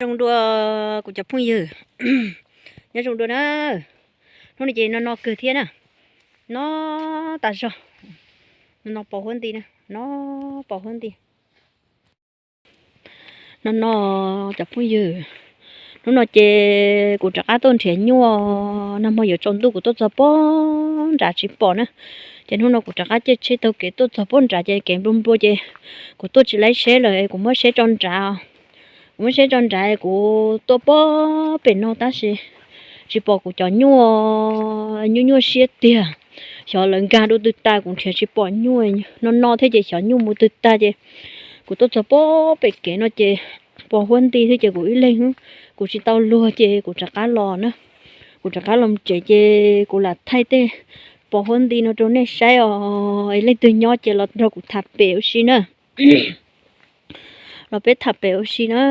Zoo dua kuv cov phooj ywg, nyob zoo dua na. Hnub no ces no no kawg thiab na, no tas zog, no no pos huab nti na, no pos huab nti. No no cov phooj ywg, hnub no ces kuv rov qab tuaj nrhiav nyuj, nag hmo yuav tsaus ntuj kuv tuaj txog pob nrad tsis pom na. Ces hnub no kuv rov qab caij tsheb taug kev tuaj txog pob nrad ces kev nplua nplua ces kuv tuaj tsis laib seb lawm, kuv muab seb tso nrad. Kuv muab seb tso nrad, kuv tuaj pob pem no tab sis tsis pom kuv cov nyuj, nyuaj nyuaj siab tiag. Xyov lawv nkag dua twg tas, kuv nrhiav tsis pom nyuj. No no thiab ces xyov nyuj mus twg tag ces kuv tuaj txog pob pem kev no ces pos huab nti thiab ces kuv ib leeg, kuv tsis tau luag ces kuv rov qab los na. Kuv rov qab los tsev ces kuv lam thaij tej pos huab nti no rau nej saib os. Leej twg nyob ces los nrog kuv tham pem ua si na. Los peb tham pem ua si na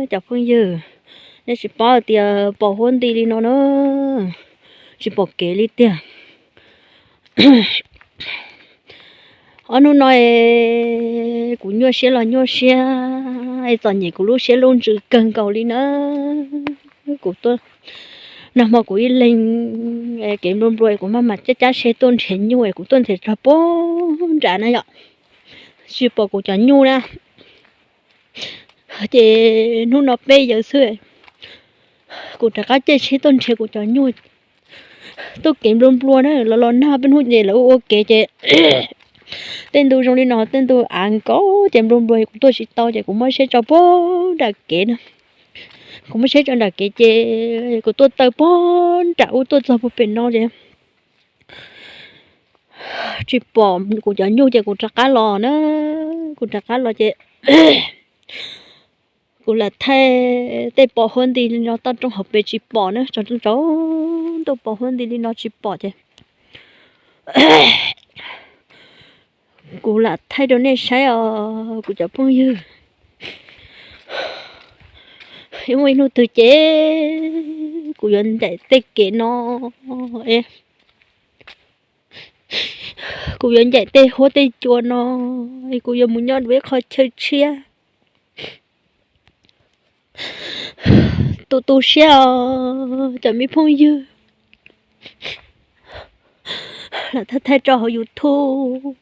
cov phooj ywg. Nej tsis paub hais tias pos huab nti li no na, tsis pom kev li tiag. Ob hnub no kuv nyuaj siab los nyuaj siab, txom nyem kuv lub siab lub ntsws kawg nkaus li na. Kuv tuaj, nag hmo kuv ib leeg, kev nplua nplua kuv maj mam cab cab seb tuaj nrhiav nyuj es kuv tuaj nrhiav txog pob nrad na yom, tsis pom kuv cov nyuj na. Ces hnub no peb yawg xwb, kuv rov qab caij tsheb tuaj nrhiav kuv cov nyuj. Tuaj kev nplua nplua na, los los nag peb hnub ces lawv ua ua kev ces tej ntu zoo li no, tej ntu av nkaus ces nplua nplua kuv tuaj tsis tau ces kuv muab seb tso pob nram kev na. Kuv muab seb tso nram kev ces kuv tuaj taw pob nram ub tuaj txog puag pem no ces tsis pom kuv cov nyuj ces kuv rov qab los na. Kuv rov qab los ces kuv lam thaij tej pos huab nti li no toj roob hauv pes tsis pom na, tsaus ntuj pos huab nti li no tsis pom ces kuv lam thaij rau nej saib os kuv cov phooj ywg. Muaj ib hnub twg ces kuv yuav ncaim tej kev no, kuv yuav ncaim tej huab tej cua no, kuv yuav mus nyob dua ib qho chaw tshiab. Tu tu siab os cov me phooj ywg. Lam thaij thaij tso hauv YouTube,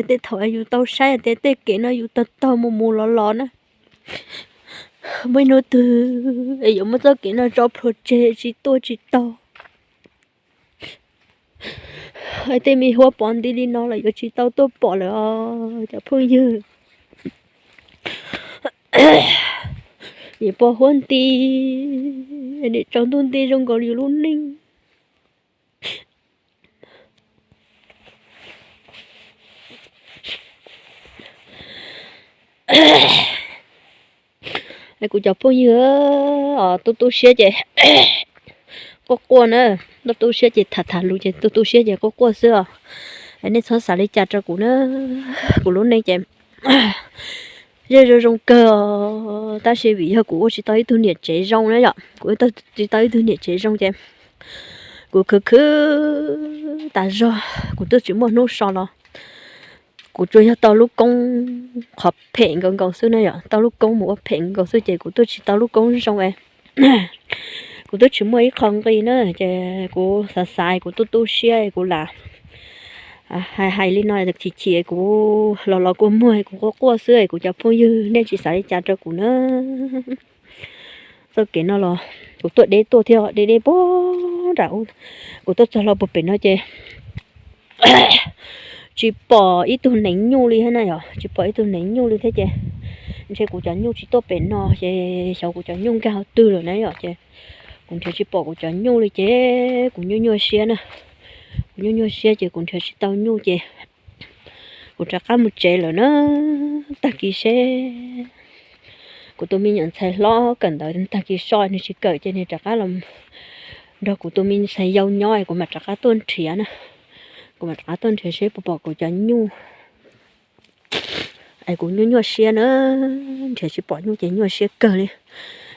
tej thaum yus tau saib tias tej kev no yus taug taug mus mus los los na. Muaj ib hnub twg es yuav muab txoj kev no tso plhuav tseg tsis tuaj tsis taug. Tej me huab pos nti li no los yuav tsis tau tuaj pom lawm os cov phooj ywg. Nim pos huab nti, nim tsaus ntuj nti zoo nkaus yus lub neej. Kuv cov phooj ywg, tu tu siab ces quaj quaj na, tu tu siab ces tham tham lus ces tu tu siab ces quaj quaj xwb os. Nej txhob xav li cas rau kuv na, kuv lub neej ces yeej zoo zoo kawg os, tab sis vim yog kuv ua tsis tau ib tug niam tsev zoo na yom, kuv tsis tau ib tug niam tsev zoo ces kuv khwv khwv tas zog, kuv twb tsis muaj hnub so los kuv tsuas yog tau lub koob qhov phem nkaus nkaus xwb na yom, tau lub koob mus ua phem nkaus xwb ces kuv twb tsis tau lub koob zoo es kuv twb tsis muaj ib qho nqi na, ces kuv xav xav kuv tu tu siab kuv lam hais hais li no chim chim kuv los los kua muag kuv quaj quaj xwb kuv cov phooj ywg nej tsis xav li cas rau kuv na. Txoj kev no los kuv tuaj deb tuaj thiab deb deb puag nram ub, kuv tuaj txog los puag pem no ces tsis pom ib tug neev nyuj li thiab na yom, tsis pom ib tug neev nyuj li thiab ces ntshe kuv cov nyuj tsis tuaj pem no ces xyov kuv cov nyuj nkag hauv twg lawm na yom, ces kuv nrhiav tsis pom kuv cov nyuj li ces kuv nyuaj nyuaj siab na. Kuv nyuaj nyuaj siab ces kuv nrhiav tsis tau nyuj ces kuv rov qab mus tsev lawm na. Tag kis seb kuv tus me nyuam ntxhais hlob kawm ntawv tag kis so nws tsis kawm ces nws rov qab los nrog kuv tus me ntxhais yau nyob kuv mam rov qab tuaj nrhiav na. Kuv mam rov qab tuaj nrhiav seb puas pom kuv cov nyuj. Es kuv nyuaj nyuaj siab na, nrhiav tsis pom nyuj ces nyuaj siab kawg li.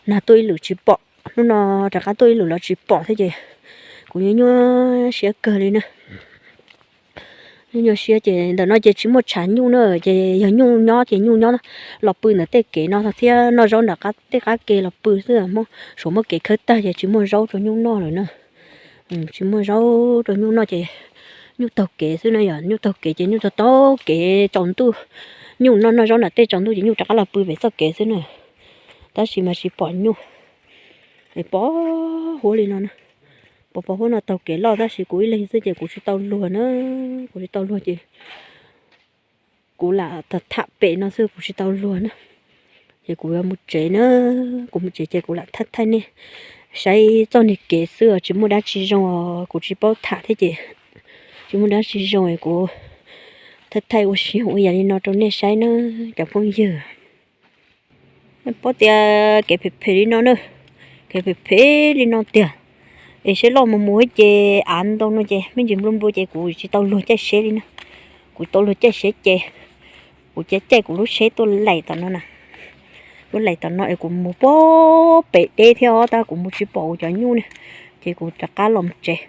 Nag tuaj ib lwm tsis pom, hnub no rov qab tuaj ib lwm los tsis pom thiab ces kuv nyuaj nyuaj siab kawg li na. Nyuaj nyuaj siab ces ntawm no ces tsis muaj tshav nyuj na, ces yog nyuj nyob ces nyuj nyob los pw ntawm tej kev no thiab noj zaub nram qab tej qab ke los pw xwb, muab suav muab kev khawb tag ces tsis muaj zaub rau nyuj noj lawm na. Tsis muaj zaub rau nyuj noj ces nyuj taug kev xwb na yom, nyuj taug kev ces nyuj taug taug kev tsaus ntuj, nyuj noj noj zaub nram tej tsaus ntuj ces nyuj rov qab los pw pem txoj kev xwb na. Tab sis mas tsis pom nyuj, pos huab li no na. Pos pos huab no taug kev loj tab sis kuv ib leeg xwb ces kuv tsis tau luag na, kuv tsis tau luag ces kuv lam tham pem no xwb kuv tsis tau luag na. Ces kuv yuav mus tsev na, kuv mus tsev ces kuv lam thaij thaij nej saib txoj niag kev xwb os, tsis muaj dab tsi zoo os, kuv tsis paub tham thiab ces tsis muaj dab tsi zoo es kuv thaij thaij ua si ua yam li no rau nej saib na cov phooj ywg. Paub tias kev phem phem li no na, kev phem phem li no tiag. Es seb loj mus mus ces av ntau no ces me ntsis nplua nplua ces kuv tsis tau luag caij seb li na. Kuv tau luag caij seb ces kuv cia caij kuv lub seb tuaj laim tom no na. Tuaj laim tom no es kuv mus pem deb thiab os, tab kuv mus tsis pom kuv cov nyuj ne, ces kuv rov qab los tsev.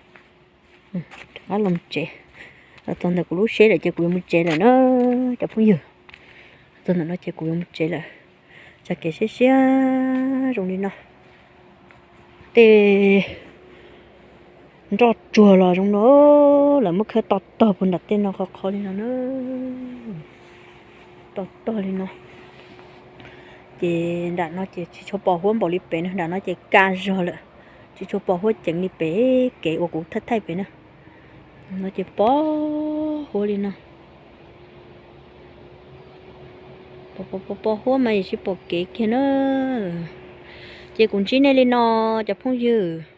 Rov qab los tsev, los txog ntawm kuv lub seb lawm ces kuv yuav mus tsev lawm na cov phooj ywg. Txog ntawm no ces kuv yuav mus tsev lawm. Tsam kev siab siab zoo li no, tej nroj tsuag los zoo no, lawv muab khawb to tog puag nram tej no qhov qhov li no na. To tog li no. Ces nram no ces tsis tshua pom huab npaum li pem na, nram no ces kaj zog lawm, tsis tshua pom huab ceev li pem kev uas kuv thaij thaij pem na. No ces pos huab li no. Pos huab mas yeej tsis pom kev kiag na. Ces kuv ntsib nej li no cov phooj ywg.